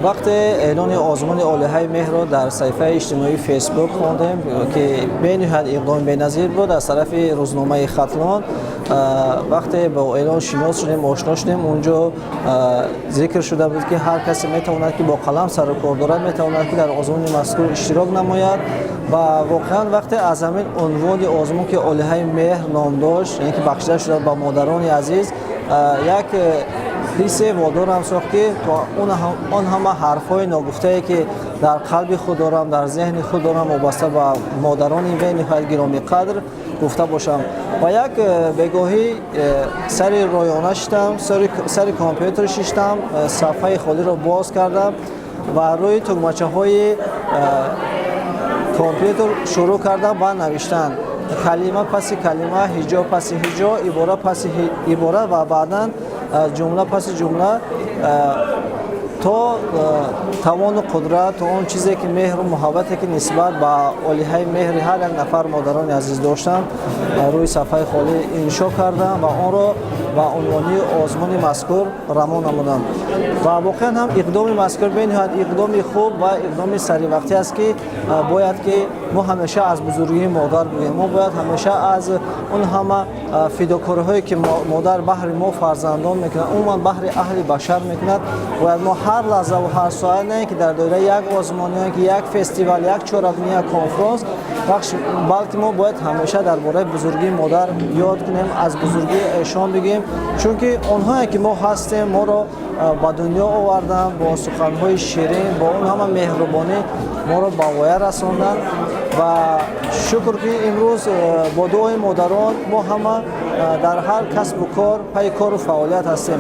Вақте эълони озмуни Олиҳаи меҳрро дар саҳифаи иҷтимоии Фейсбук хондем, ки бениҳоят иқдоми беназир буд аз тарафи рӯзномаи Хатлон, вақте бо эълон шинос шудем, ошно шудем, унҷо зикр шуда буд, ки ҳар касе метавонад, ки бо қалам сару кор дорад, метавонад, ки дар озмуни мазкур иштирок намояд. Ва воқеан, вақте аз ҳамин унвони озмун, ки Олиҳаи меҳр ном дошт, яъне ки бахшида шуда ба модарони азиз, як ҳиссе водорам сохт, ки то он ҳама ҳарфҳои ногуфтае, ки дар қалби худ дорам, дар зеҳни худ дорам, вобаста ба модарони бениҳоят гиромиқадр гуфта бошам. Ва як бегоҳӣ сари роёна шиштам, сари компютер шиштам, сафҳаи холиро боз кардам ва рӯи тугмачаҳои компютер шурӯъ кардам ба навиштан, калима паси калима, ҳиҷо паси ҳиҷо, ибора паси ибора ва баъдан ҷумла паси ҷумла, то тавону қудрат, то он чизе ки меҳру муҳаббате, ки нисбат ба олиҳаи меҳри ҳар як нафар модарони азиз доштам, рӯи сафҳаи холӣ иншо кардам ва онро ба унвони озмуни мазкур равон намудам. Ва воқеан ҳам иқдоми мазкур бениҳоят иқдоми хуб ва иқдоми саривақтӣ аст, ки бояд ки мо ҳамеша аз бузургии модар бигӯем. Мо бояд ҳамеша аз он ҳама фидокориҳое, ки модар баҳри мо фарзандон мекунад, умуман баҳри аҳли башар мекунад, бояд мо ҳар лаҳзаву ҳар соат, на ин ки дар доираи як озмун ё ки як фестивал, як чорабинӣ, як конфронс, балки мо бояд ҳамеша дар бораи бузургии модар ёд кунем, аз бузургии эшон бигӯем, чунки онҳое ки мо ҳастем, моро ба дунё оварданд, бо суханҳои ширин, бо он ҳама меҳрубонӣ моро ба воя расонданд. Ва шукр, ки имрӯз бо дуои модарон мо ҳама дар ҳар касбу кор пайи кору фаъолият ҳастем.